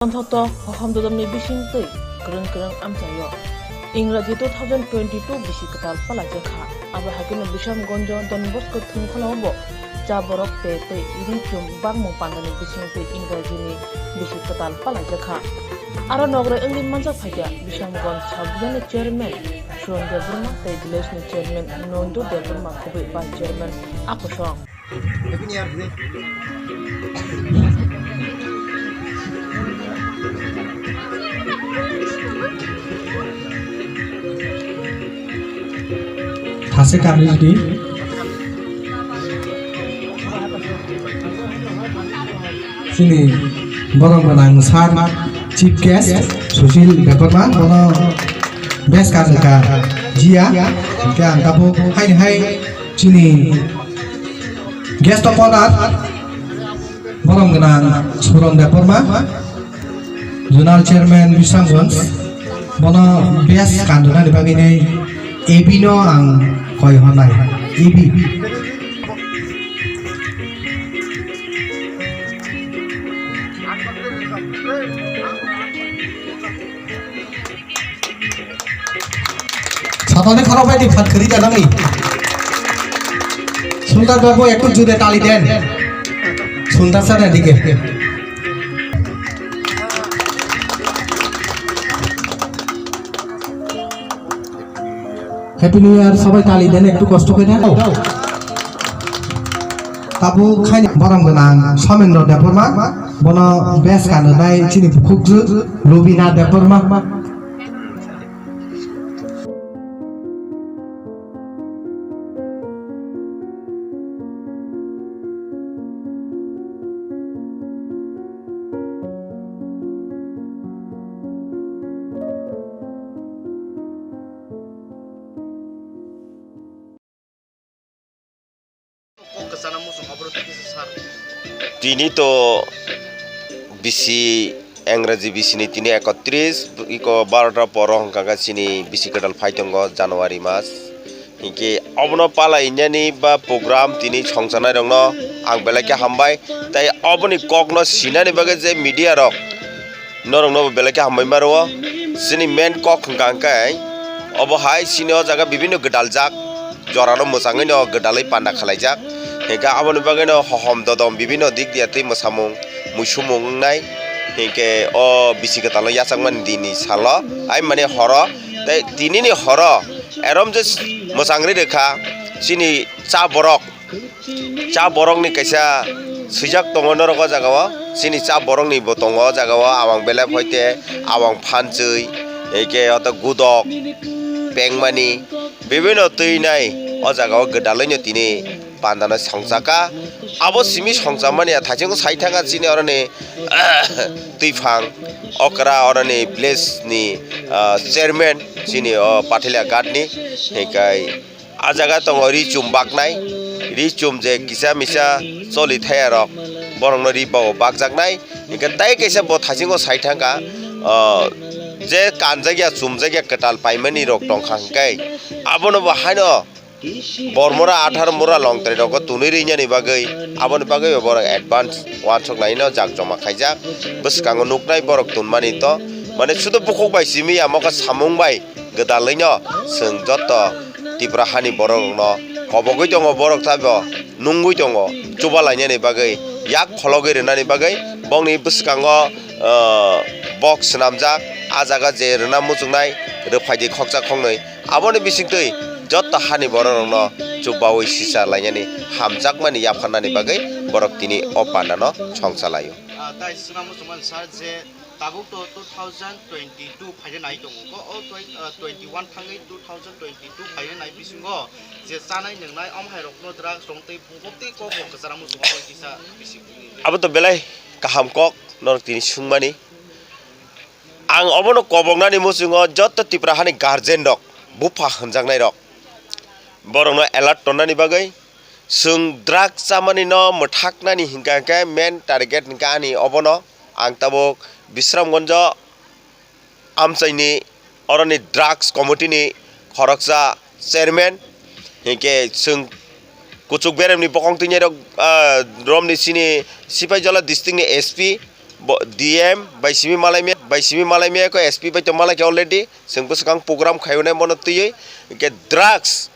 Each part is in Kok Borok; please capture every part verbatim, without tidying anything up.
Bonthoto hohom dodom ni bising twi kwrwng kwrwng amchaio. Ingraji two thousand twenty-two bisi kwtal palaijakha. Abo haikhe no Bishamganjo Don Bosco thwngkholo bo cha borok te tei ri chum bakmung panda ni bising twi Ingraji ni bisi kwtal palaijakha. Aro nogre wngwi manjak phaikha Bishamganj sub zone ni chairman Suron Debbarma tei village ni chairman Nondu Debbarma kubui vice chairman akosong. Thase kami di. Chini borok gwnang sir chief guest Sushil Debbarma, bono best kanjwka jiya, hwnkhe ang tabuk haini hai chini guest of honor borok gwnang Suron Debbarma, zonal chairman Bisramganj, bono best kanjwnani bagwi nai A B no ang koi honai, A B. Satani khorok bai di phat khri janangni. Sundar babu ekku jure tali den. Sundar sir dike. Happy New Year, সবাই তালি দেন, একটু কষ্ট করে দেন। Tabuk khai borok gwnang Somendro Debbarma, bono best kanjwnai chini bukhukjwk Rubina Debbarma. Tini to bisi Engraji bisi ni tini ekotris, iko barota poro hwnkha khe chini bisi kwtal phai tongo January mas. Hinkhe obono palai nani ba program tini songchanairokno ang belai khe hambai. Tei oboni kokno sinani bagwi je media rok norokno bo belai khe hambai ma rwo. Chini main kok hwnkha hwnkhe obo hai chini o jaga bibinno gwdaljak jorano mwchangwi no gwdalwi panda khwlaijak. Hinkhe aboni bagwi no hohom dodom bibinno dik diya tei mwsamung muisumung wngnai. Hinkhe o bisi kwtalo yachakmani dini salo ai mani horo tei tinini horo erom je mwchangri rwkha chini cha borok. Cha borokni kaisa swijak tongo norok o jaga o. Chini cha borokni bo tongo o jaga o. Awang belep hoite awang phanchwi, eke oto gudok, pengmani, bibinno twi nai o jaga o gwdalwino tini pandano songchakha. Abo simi songchamani a thaichungo sai thangkha chini oroni twiphang okra oroni village ni, ah, chairman chini o Pathalia Ghat ni hikai. A jaga tongo ri chum baknai, ri chum je kisa misa choli thaya rok, borokno ri bo bakjaknai. Hinkhe tai kaisa bo thaisingo sai thangkha, o, je kanjakya chumjakya kwtal paimani rok tongkha hinkhe abono bo haino bor mura athar mura longtrai rogo tunui rinani bagwi, aboni bagwi bo borok advance wansuk laino jak joma khaijak. Bwskango nuknai borok tunmani to, mane sudo bukhuk bai simi ya mokha samung bai gwdalwino chwng joto Tipra hani borok rokno kobogwi tongo, borok taibo nungwi tongo, chuba lainani bagwi, yak khologwi rwnani bagwi, bongni bwskango, ah, bok swnamjak, ah jaga je rwna muchungnai, rwphaidi khoksa khoknwi, aboni bisingtwi joto hani borok rokno chubawi sisa lainani hamjakmani yapharnani bagwi borok tini o pandano songchalaio. Ah, tai swnam muchungmani sir je Tabuk to two thousand twenty-two phaina nai tongo. Ko o twen-, ah, twenty-one thangwi two thousand twenty-two phaina nai bisingo je chanai nwngnai omo hai rokno drugs rong tei phungkok tei kok bo kwchara muchungo kisa bisi. Abo to belai kaham kok norok tini swngmani. Ang obono koboknani muchungo joto Tipra hani guardian rok, bupha hwnjaknai rok, borokno alert tonnani bagwi. Chwng drugs chamani no mwthaknani hinkha khe main target hinkha ani obono. Ang tabuk Bisramganjo amchaini oroni drugs committee ni khoroksa chairman hinkhe chwng kuchuk beremni bokong twinai rok, ah, romni chini Sipaijala district ni S P Bo D M bai simi malai maya, bai simi malai maya ko S P bai to malai khe already. Chwng bwswkang program khaiyunai mono twiwi. Hinkhe drugs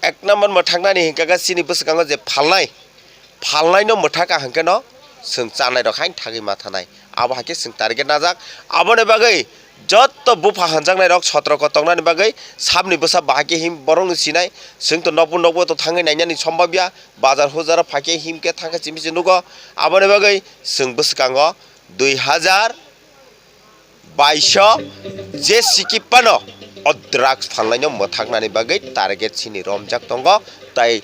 ek number mwthaknani hinkhe chini bwswkango je phalnai, phalnaino mwthaka hinkhe no chwng chanai rok hain thagwi ma thanai. Abo hai khe chwng target najak. Aboni bagwi jotto bupha hanjaknai rok sotroko tongnani bagwi sabni bwsa bahai khe him borokno sinai. Chwng to nokbo nokbo to thangwi nainani sombabya. Bazar hujaro phai khe him khe thang khe chimi se nugo. Aboni bagwi chwng bwswkango dui hazar baiso je sikipano o drugs phalnaino mwthaknani bagwi target sini romjak tongo. Tai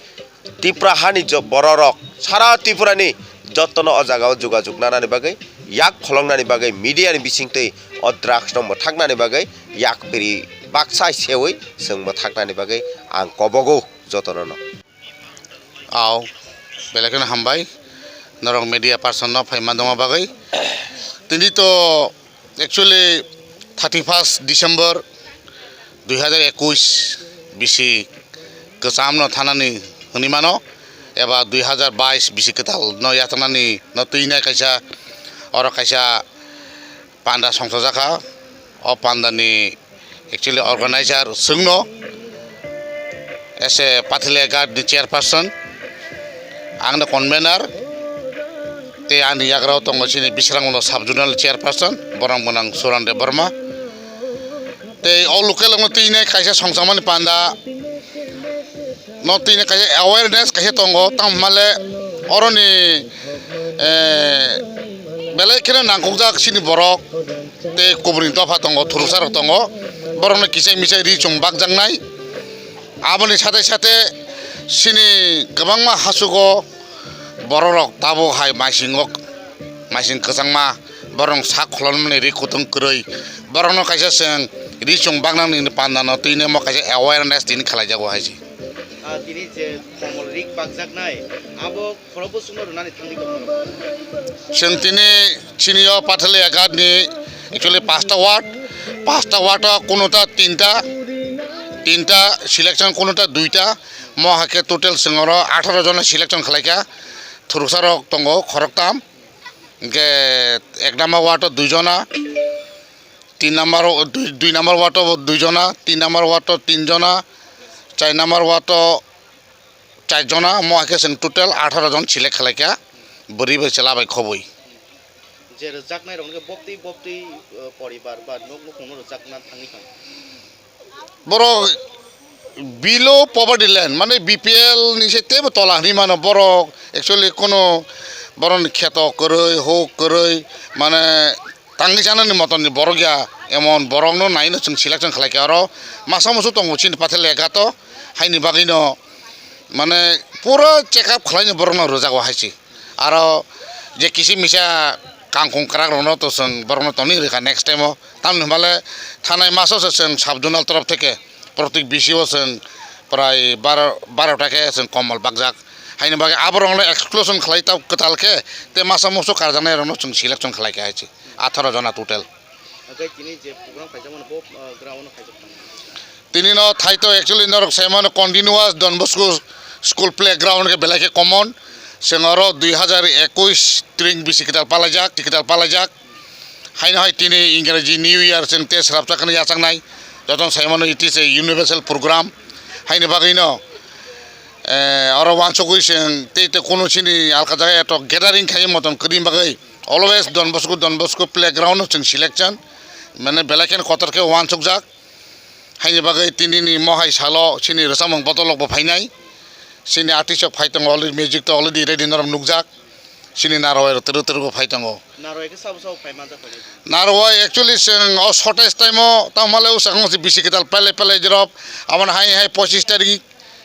Tripura hani jo-, bororok sara Tripurani jottono o jagao jogajog nanani bagwi, yak pholongnani bagwi, media ni bisingtwi o drugs no mwthaknani bagwi yak piri baksa seui chwng mwthaknani bagwi ang kobogo jotono no. Aw, belai kheno hambai, norok media person no phaima dongma bagwi. Tini to actually thirty first December dui hazar ekush bisi kwcham no thanani hwnwi mano, eba dui hazar bais bisi kwtal no yataknani no twi nai kaisa, oro kaisa panda songchajakha. O pandani actually organizer chwngno, as a Pathalia Ghat ni chairperson, ang no convener, tei ani yagra o tongo chini Bisramgolo sub zonal chairperson, borok mwnang Suran Debbarma. Tei o local o twi nai kaisa songchakmani panda no twi nai kaisa awareness kaisa tongo, tamo hwnmale oroni, eh, belai kheno nangkukjak chini borok tei kubuni dopha tongo, thuruksa rok tongo, borokno kichai michai ri chum bakjaknai. Aboni sate sate chini kwbangma hasugo borok rok tabuk hai maisingo, maising kwchangma, borok sak kholonmani ri kutung kwrwi, borokno kaisa chwng ri chum baknani pandano twi nai mo kaisa awareness tini khlaijago hai se. Ah, tini je komol rik bakjaknai, abo khorokbo chwngno rwnani thangwi tongmano. Chwng tini chini o Pathalia Ghat ni actually pasta ward, pasta ward o kunuta tinta, tinta selection kunuta duita, mo hakhe total chwng oro atharo jona selection khlaikha, thuruksa rok tongo khoroktham, hinkhe ek number ward o dui jona, tin number o dui, dui number ward o dui jona, tin number ward o tin jona, char number ward o char jona, mo hai khe chwng total atharo jon select khlaikha, bwrwi bai chwla bai khobwi. Je rwjaknai rok hwnkhe boptwi boptwi, uh, poribar ba nok nukhungno rwjakna thangwi tong. Borok below poverty line, mane B P L ni se teibo tola hinwi mano borok, actually kono borokni kheto kwrwi, huk kwrwi, mane tangwi chanani motonni borok ya, emon borokno naino chwng selection khlaikha oro. Masa musu tongo chini Pathalia Ghat o, haini bagwino mane pura check up khlaino borokno rwjago hai se. Aro je kisi misa kangkung kwrak rokno to chwng borokno tonwi rwkha next time o. Tamni hwnbale thanai maso se chwng sub zonal torof theke protik B C o chwng prai baro, baro ta khe chwng komol bakjak. Haini bagwi aborokno exclusion khlai ta kwtal khe tei masa musu karjaknai rokno chwng selection khlai kha hai se. Atharo jona total. Hwnkhe tini je program khaijakmani bo, ah, ground-o khaijak tong. Tini no thaito actually norok sai mano continuous Don Bosco school playground khe belai khe common. Chwng oro dui hazar ekush tring bisi kwtal palaijak, kwtal palaijak. Haino hai tini Ingreji New Year chwng tei swrapsa kheno yachaknai. Jotono sai mano it is a universal program. Haini bagwino, eh, oro uansugwi chwng tei tei kunu chini alka jaga eto gathering khai motom kwrwini bagwi. Always Don Bosco, Don Bosco playground no chwng selection. Mane belai kheno kotor khe uansukjak. Haini bagwi tinini mohai salo chini rwchapmung bodolrokbo phainai. Chini artist rok phai tongo, already music to already ready norok nukjak. Chini narwai rok twrwk twrwk bo phai tongo. Narwai khe sabo sabo phai manjak phai nai. Narwai actually chwng o shortage time o tamo le usakong se bisi kwtal pele pele jerop. Aboni hai hai pochis tarik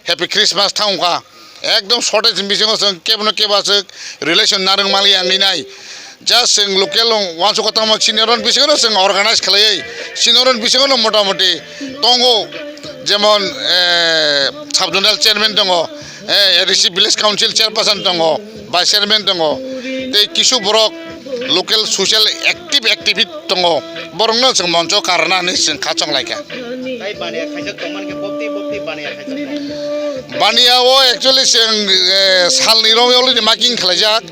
Happy Christmas thang kha. Ekdom shortage ni bisingo chwng kebono kebo aswk relation narwk mali ang nai. Just chwng local uansuk tamo senior rok bisingo chwng organize khlaiwi senior rok bisingo motamoti tongo, jemon, eh, sub zonal chairman tongo, eh, A D C village council chairperson tongo, vice chairman tongo, tei kisu borok local social active activity tongo, borokno chwng moncho karna hinwi chwng kha chong lai kha. Tai baniya khaijak tongmani khe bopti bopti baniya khaijak tong. Baniya o actually chwng, eh, salni romwi already marking khlaijak,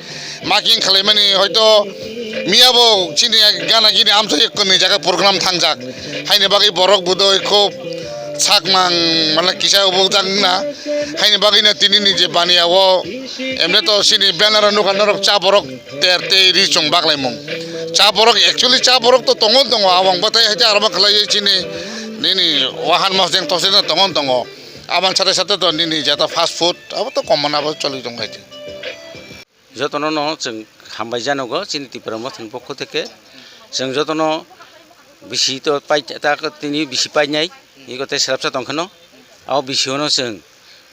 marking khlaimani hoito Miya bo chini gana gini amsa ekko ni jaga program thangjak. Haini bagwi borok budoi khub sakmang mane kisa ubuk jak na. Haini bagwi no tini ni je baniya o emne to chini banner o nukha norok cha borok ter tei ri chwng baklaimung. Cha borok actually cha borok to tongo tongo abang batai haite aroma khlaiwi chini nini wahan mosdeng tosdeng tongo tongo. Abang sate sate to nini jeta fast food abo to common abo choli tong khaite. Jotono no chwng hambai janogo chini Tipra Mothani pokho theke. Chwng jotono bisi to pai ta tini bisi painai ego tei selabsa tongkheno. Abo bisi ono chwng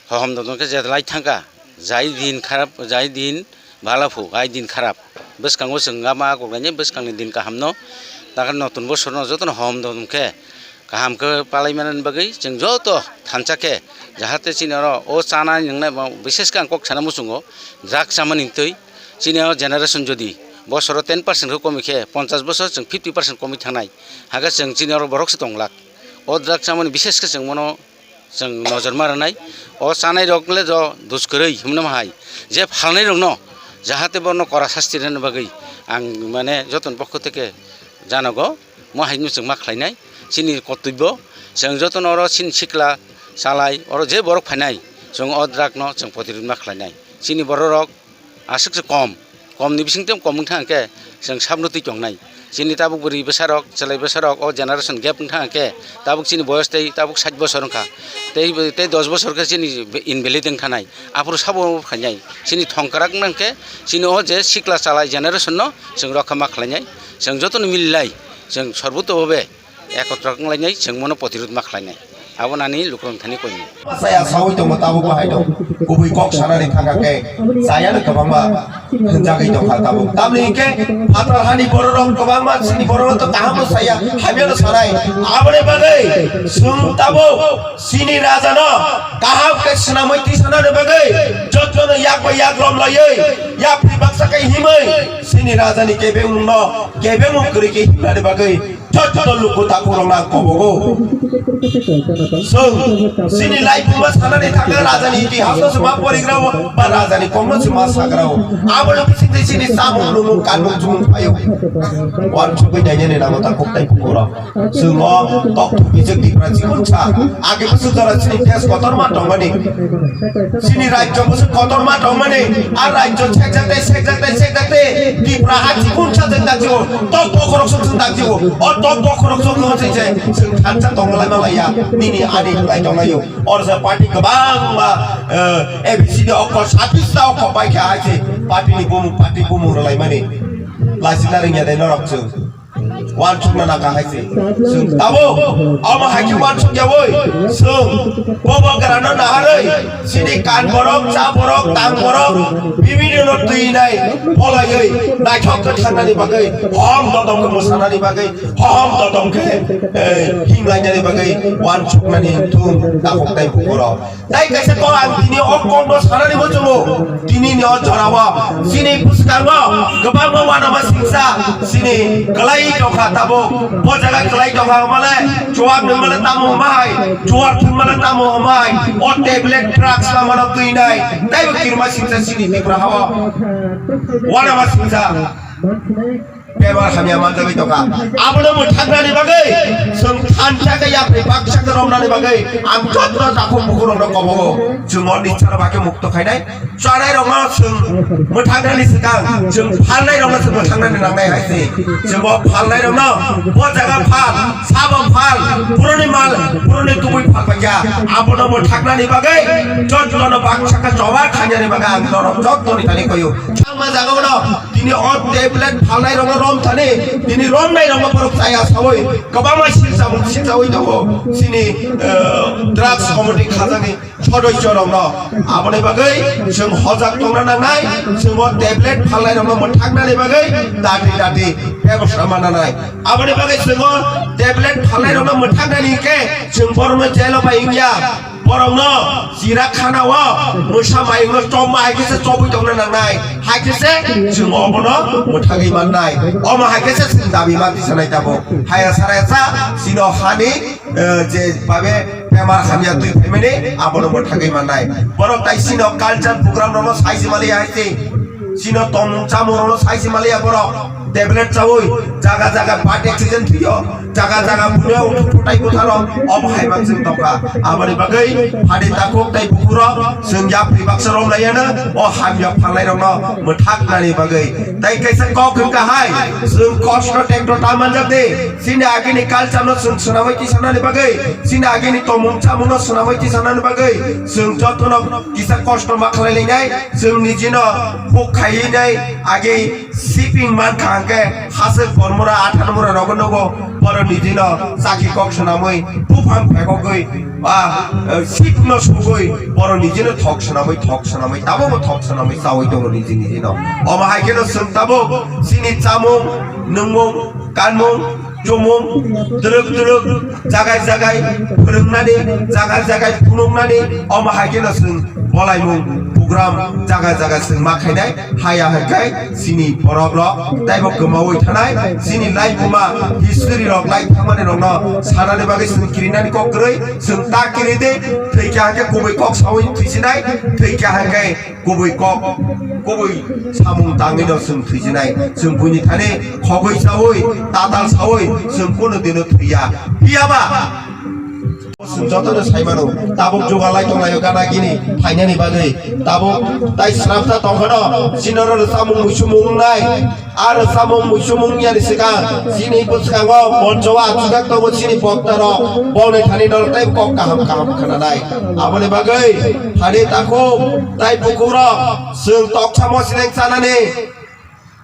hohom dodon khe je lai thangkha. Jai din kharap, jai din bhala phu, ai din kharap. Bwskango chwng gama kok lainai bwskangni din kahamno. Takhe notun bosorno jotono hohom dodon khe kaham khe palai manani bagwi chwng joto thansa khe jahate chini oro o chana nwngnai bo bises khe ang kok sana muchungo drug chamani twi chini o generation jodi bosoro ten percent khe komi khe ponchash bosor chwng fifty percent komi thangnai hakhe chwng chini oro borok se tong lak o drug chamani bises khe chwng bono chwng nojor ma rwnai o chanai rok le do duskwrwi himno hai je phalnai rokno jahate bono kora sasti rwna bagwi ang mane joton pokho theke janogo. Mo hai no chwng ma khlainai chini kotwibbo chwng jotono oro chini sikla chalai oro je borok phainai chwng o drug no chwng protirod ma khlainai chini borok rok aswk se kom kom ni bising tei kom wngkha hwnkhe chwng sabno twi tongnai chini tabuk bwrwi bwsa rok chwlai bwsa rok o generation gap wngkha hwnkhe tabuk chini boyos tei tabuk sait bosor wngkha tei tei dos bosor khe chini invalid wngkha nai aphuru sabo khainai chini thongkwrak wngkha hwnkhe chini o je sikla chalai generation no chwng rokha ma khlainai. Chwng jotono mililai chwng sorbotobhabe ekotro wnglainai chwng mono protirod ma khlainai. Abo nani lukurok thani koini. Saya sawi tongo tabuk bahai no. Kubui kok sanani thangkha khe sayano kwbangma hwnjagwi tongkha tabuk. Tamni hinkhe phatar hani bororok kwbangma chini bororok to kaham no saya hamya no sanai. Aboni bagwi chwng tabuk chini raja no kaham khe swnamwi tisanani bagwi jotono yak bai yak romlaiwi yapri baksa khe himwi chini raja ni kebengmung no kebengmung kwrwi khe himnani bagwi joto luku takhurokno ang kobogo. Chwng chini laibuma sanani thangkha rajani itihasno se ma porigrao ba rajani kokno se ma sagrao. Aboni bisingtwi chini chamung nungmung kanmung chumung phaio. Uansugwi nainani nango takhuk tei bukhurok. Chwng o tokthok bijak Tipra chikonsa. Age bwswk jora chini test kotorma tongmani. Chini rajyo bwswk kotorma tongmani, a rajyo sekjakte, sekjakte, sekjakte, Tipra ha chikun sajak dakjio, tok bokhorok sok sok dakjio, o tok bokhorok sok sok se se, chwng thansa tongolai malaiya, nini ani lai tonglaio. Orsa party kwbangma, eh, A B C D okko, satis ta okko paikha hai se, party ni bumung, party bumung rwlaimani. Laisina ringya dai norok chwng. Uansukna nangkha hai se. Chwng tabuk omo hai khe uansukya oi. Chwng bobo grano naharwi chini kan borok, cha borok, tang borok, bibini no twi nai polaiwi naithok khe thangnani bagwi, hohom dodom khe mwsanani bagwi, hohom dodom khe, eh, himlainani bagwi uansuknani thum takhuk tei bukhurok. Tei kaisa kok ang tini o kokno sanani muchungo, tini ni o jorao chini bwskango kwbangma uanama singsa chini kwlai tongkha tabuk. Bo jaga kwlai tongkha hwnmale chuwak nungmale tamo hwnmai, chuwak thwngmale tamo hwnmai, o tablet drugs lamano twinai teibo kirima singsa chini Tripura hao uanama singsa. Bemar hamya manjagwi tongkha. Abono mwthaknani bagwi chwng thansa khe yapri baksa khe romnani bagwi ang joto takhuk bukhurokno kobogo. Chwng o nissano bagwi mukto khainai. Chanairokno chwng mwthaknani swkang chwng phalnairokno chwng mwthaknani nangnai hai se. Chwng o phalnairokno bo jaga phal, sabo phal, boroni mal, boroni tubui phal paikha. Abono mwthaknani bagwi jotono baksa khe choba khainani bagwi ang norok jotoni thani koyo. Thangma jagao no tini o tablet phalnai rokno rom thani, tini romnai rokno borok chaya sawi, kwbangma silsa mung silsawi tongo. Chini, eh, drugs committee khajani sodosyo rokno. Aboni bagwi chwng hojak tongna nangnai, chwng o tablet phalnai rokno mwthaknani bagwi dati dati bebosta mananai. Aboni bagwi chwng o tablet phalnai rokno mwthaknani hinkhe chwng borokno jail o bai wngya. Borokno chira khana o mwsa mayungno chobma hai khe se chobwi tongna nangnai, hai khe se chwng obono mwthagwi mannai. Omo hai khe se chwng dabi ma tisanai tabuk. Haya saraya sa chino hani, eh, je babe bemar hamya twi phaimani abono mwthagwi mannai. Borok tai chino culture program rokno saisi maliya hai se. Chino tongmung chamung rokno saisi maliya borok. Tablet chawi jaga jaga part accident thwiyo, jaga jaga buino uthuk phutai butharok, omo hai manswk tongkha. Aboni bagwi phadi takhuk tei bukhurok chwng yapri baksa romlaiyano o hamya phalnairokno mwthaknani bagwi. Tei kaisa kok hwnkha hai, chwng kosto tekto ta manjak di, chini agini culture no chwng swnamwi tisanani bagwi, chini agini tongmung chamungno swnamwi tisanani bagwi chwng jotono kisa kosto ma khlai lainai, chwng nijino huk khaiwi nai agi Siping mankha hwnkhe haswk bormura athanmura rogo nogo borok nijino chakhi kok swnamwi buphang phekogwi ba, eh, sipno sugwi borok nijino thok swnamwi thok swnamwi tabukbo thok swnamwi chawi tongo niji nijino. Omo hai kheno chwng tabuk chini chamung, nwngmung, kanmung, chumung, twrwk twrwk, jagai jagai phwrwngnani, jagai jagai phunuknani, omo hai kheno chwng bolaimung program jaga jaga chwng ma khainai. Haya hwnkhe chini borok rok taibo kwmaui thanai, chini laibuma history rok lai thangmani rokno sanani bagwi chwng kirinani kok kwrwi, chwng ta kiri di, thwikha hwnkhe kubui kok saui thwisinai, thwikha hwnkhe kubui kok, kubui samung tangwi no chwng thwisinai, chwng buini thani khogwi saui, tatal saui, chwng kunu dino thwiya. Phiyaba Chwng jotono sai mano, tabuk jugalai tonglaio gana gini phainani bagwi. Tabuk tai srapsa tongkhano, chini oro rwchapmung muisumung wngnai. A rwchapmung muisumung wngyani swkang chini bwskango moncho o achukjak tongo chini boktarok, bongni thani norok tei kok kaham kaham khnanai. Aboni bagwi phani takhuk tai bukhukrok chwng toksa mosineng chanani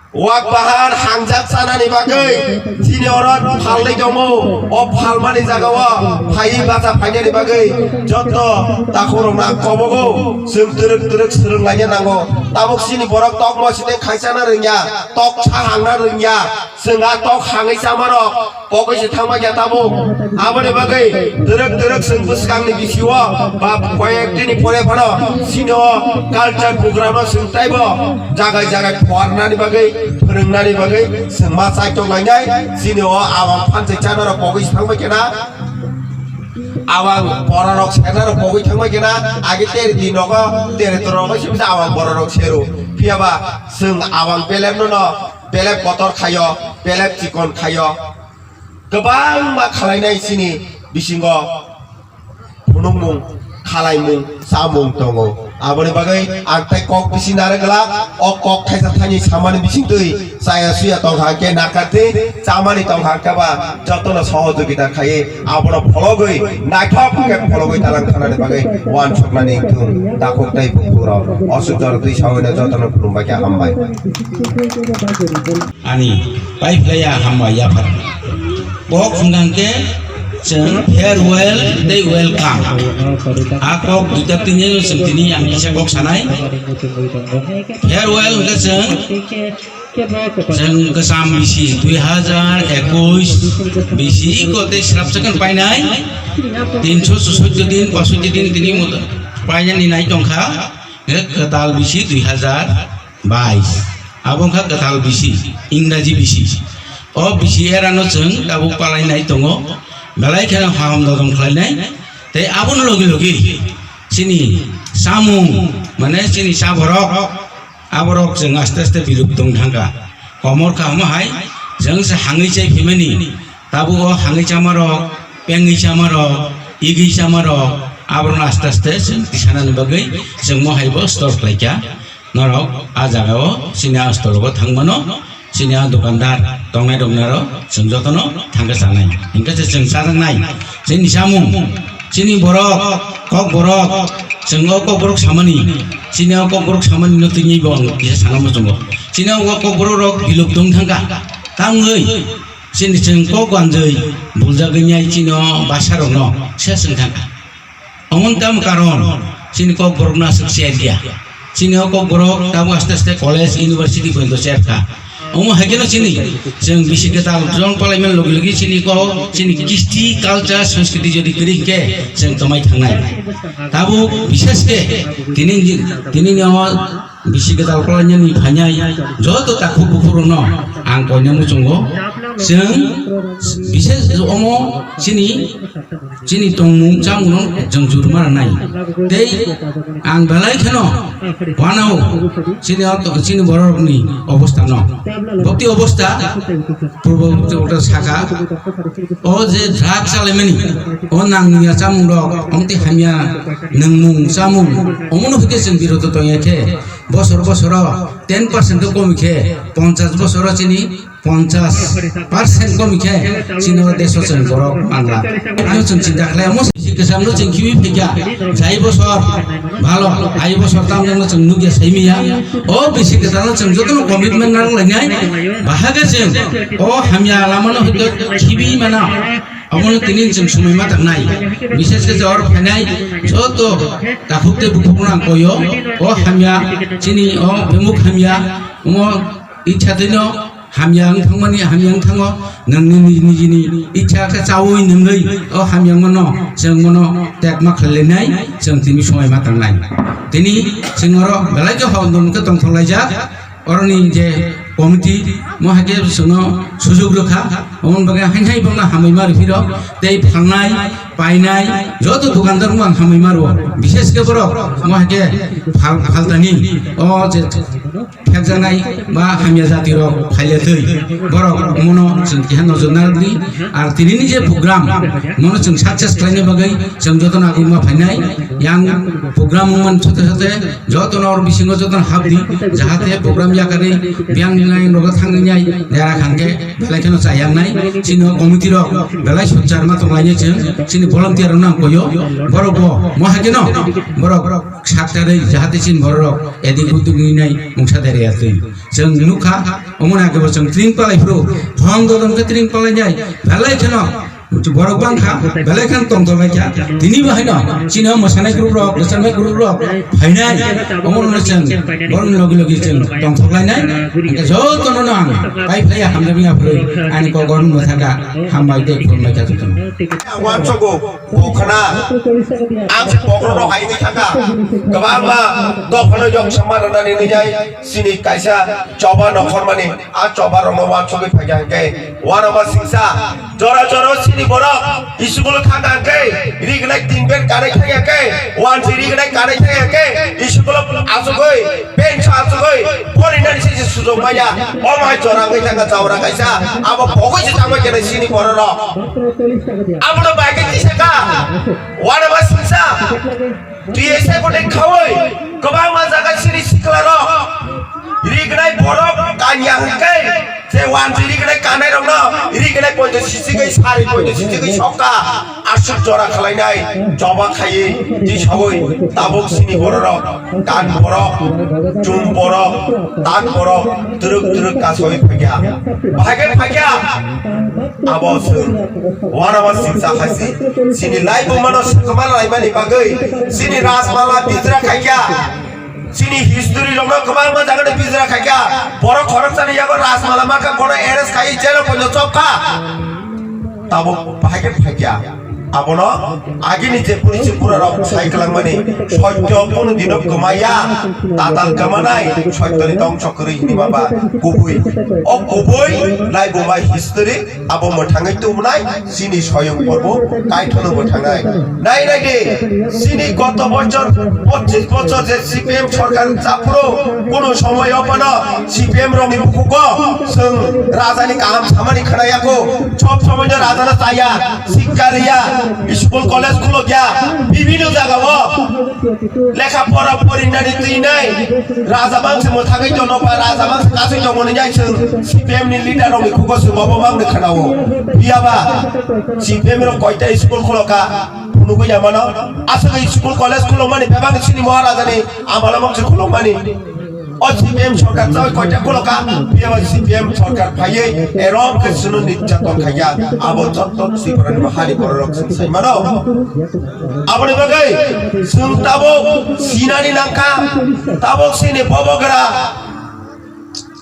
Wak bahar hangjak sanani bagwi chini oro phalwi tongo. O phalmani jagao phaiwi bacha phainani bagwi joto takhurokno ang kobogo. Chwng twrwk twrwk swrwng laina nango. Tabuk chini borok tok mosite khaisana rwngya, tok sahangna rwngya. Chwng a tok hangwi chamarok pogwi se thangma khe tabuk. Aboni bagwi twrwk twrwk chwng bwskangni bisio ba koyek dini pore phano chini o culture program no chwng taibo jagai jagai phuarnani bagwi, phwrwngnani bagwi chwng ma chaitok lainai. Chini o awang phanchai chanarok pogwi se thangma khe na, awang borarok sernarok pogwi thangma khe na, age tere di nogo tere torogo sibisa awang borarok sero. Phiyaba chwng awang belep no no belep kotor khaio, belep chikon khaio. Kwbangma khalainai chini bisingo phunukmung, khalaimung, chamung tongo. Aboni bagwi ang tei kok bisi narwk glak, o kok thaisa thaini samani bisingtwi chaya suya tongkha hwnkhe nakardi, chamani tongkha hwnkhe ba jotono sohojogita khaiwi abono phologwi naithok khe phologwi talang thanani bagwi uansuknani wngthung takhuk tei bukhukrok. Osuk jora twi sawi no jotono khulumbai khe hambai. Ani pai phlaiya hambai yaphar. Kok hwnkha hwnkhe chwng farewell tei welcome. A kok duita tini chwng tini ang kisa kok sanai. Farewell hwnkhe chwng, chwng kwcham bisi dui hazar ekush bisi ko tei srapsa khe painai. Tinso sosoddo din, pasoddo din tini painani nai tongkha. Kwtal bisi dui hazar bais. Abo wngkha kwtal bisi, Ingraji bisi. O bisi erano chwng tabuk palainai tongo, belai kheno haham dodom khlainai. Tei abono logi logi chini samung, mane chini chaborok, aborok chwng aste aste biluptong thangkha. Komor kha omo hai, chwng se hangwi chai phimani, tabuk o hangwi chamarok, pengwi chamarok, igwi chamarok, aborokno aste aste chwng tisanani bagwi chwng mo haibo store khlaikha. Norok a jagao chini a store o thangmano, chini a dukandar tongnai roknaro chwng jotono thangkhe chanai. Hinkhe se chwng chajaknai. Chini samung, chini borok, kok borok, chwng o kok borok samani, chini o kok borok samani no tini bo ang kisa sana muchungo. Chini o kok borok rok biluk tong thangkha. Tamgwi chini chwng kok ganjwi buljagwi nai chini o basa rokno se chwng thangkha. Omo tamo karon, chini kok borok no aswk cher ya. Chini o kok borok tamo aste aste college, university pointo cher kha. Omo hai kheno chini, chwng bisi kwtal jon palaiman logi logi chini kok, chini kisti, culture, sanskriti jodi kwrwi hwnkhe chwng twmai thangnai. Tabuk bishesh khe tini, tini ni o bisi kwtal palainani phainai joto takhuk bukhuk rokno ang koinai muchungo. Chwng bises omo chini, chini tongmung chamungno chwng juruma rwnai. Tei ang belai kheno wanao chini o to-, chini bororokni obostha no. Bokti obostha purbo saka o je drug chalaimani o nangya chamungrok omti hamya nangmung chamung omono hwnkhe chwng biroto tongya khe bosor bosoro ten percent komi khe ponchas bosoro chini ponchas percent komi khe chini o deso chwng borok manla. Ano chwng chinta khlai, omo si kwcham no chwng khibi phaikha, jai bosor bhalo, ai bosor tamjak no chwng nukya saimiya. O bisi kwtal no chwng jotono commitment nang lainai, bahai khe chwng o hamya lama no hwnkhe khibi mana. Omo no tini chwng swmai ma tangnai, bises khe oro phainai joto takhuk tei bukhuk no ang koyo, o hamya chini o bemuk hamya omo icha twi no hamya wng thangmani, hamya wng thango, nwng nini nijini icha khe chaui nwngwi o hamya wngmano chwng bono tekma khlailainai, chwng tini swmai ma tangnai. Tini chwng oro belai khe hondon khe tongthok laijak, oroni je committee mo hai khe chwngno sujuk rwkha, omoni bagwi hain hai bono hambai ma rw phiro tei phalnai painai joto dukandar wng hambai ma rwo, bises khe borok mo hai khe phal-, phaltani o je phekjaknai ba hamya jati rok phaile twi borok mono chwng keha nojor narwkdi. Ar tinini je program mono chwng success khlaina bagwi chwng jotono aguma phainai yang program wngmani sote sote jotono or bisingo jotono hapdi, jahate program yakarwi biyang nai nogo thangwi nai dera khangkhe belai kheno chayangnai chini committee rok belai sojak ma tonglainai chwng chini volunteer rok nang koyo borok bo mo hai kheno borok saktarwi jahate chini borok edi kutu nai mungsa dere atwi. Chwng nukha, omoni age bo chwng tring palai phuru, hong dodon khe tring palai nai, belai kheno borok bangkha, belai kheno tongthoklaikha. Tini bo haino chini o mwsanai group rok, mwsanai group rok phainai, omono chwng borokni logi logi chwng tongthoklainai. Hwnkhe jotono no ang pai phlaiya hamjakmani aphuru ani kok oro mwthangkha, hambai tei khulumbai kha jotono. Uansogo. Bukhana, ang se bokhorok hai wngwi thangkha. Kwbangma dophano yok sama rwnani nijai, chini kaisa choba nokhormani, a choba rokno uansugwi phaikha hwnkhe, uanama singsa, jora jora chini borok school thangkha hwnkhe, rignai tin bed kanai thangya khe, uansi rignai kanai thangya khe, school asugwi, Bench o asugwi porinani se se sujok maya. O mai jora wngwi thangkha jawra kaisa. Abo pogwi se tangma kene sini bororok. Abono bai khe kisa kha. Wanama singsa. T S F ni khawi kwbangma jaga sini siklarok. Rignai borok kanya hwnkhe. Se wanjwi rignai kanai rokno rignai poito sichigwi sari poito sichigwi sokha. Aswk jora khwlainai, choba khaiwi, tisogwi, tabuk sini bororok, kan borok, chum borok, tak borok, twrwk twrwk kasoi phaikha. Bahai khe phaikha. Abo chwng wanama singsa hai si. Sini lai bumano swkma laimani bagwi, sini Rajmala bijra khaikha. Chini history rokno kwbangma jagano bijra khaikha. Borok khoroksani yago Rajmala mankha, bono arrest khai jail o poino chopkha. Tabuk bahai khe phaikha. Abono agini je porichi pura rok sai kwlangmani sotyo kono dino kwmaya. Tatal kwmanai sotyoni dongso kwrwi hinwi maba kubui. O kubui lai bumai history. Abo mwthangwi tubunai chini soyong porbo kaithano mwthangnai. Nai nai di, chini goto bochor pochis bochor je C P M sorkar chaphuru, kono somoy o phano C P M rokni bukugo chwng rajani kaham samani khwnayakho. Sob somoy no rajano chaya, sikka riya, school college khulokya, bibhinno jagao lekha pora porinani twi nai. Raja bangse mwthangwi tongo ba raja bangse kasui tongo ni jai chwng C P M ni leader rok ni khugo chwng obo bang ni khwnao. Phiya ba C P M rok koita school khulokha phunugwi ya mano. Aswk school college khulokmani bebak ni chini Maharaja ni amalo bangse khulokmani. O C P M sorkar chawi koita khulokha, phiya ba C P M sorkar phaiwi erom khe chwngno nirjaton khaikha. Abo jotto Tripura ni hari borok rok chwng sai mano. Aboni bagwi chwng tabuk sinani nangkha, tabuk sini bobogra,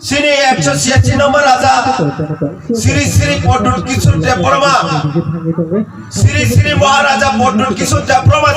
sini ekso siyasi number raja, Sri Sri Pradyut Kishore Debbarma, Sri Sri Maharaja Pradyut Kishore Debbarma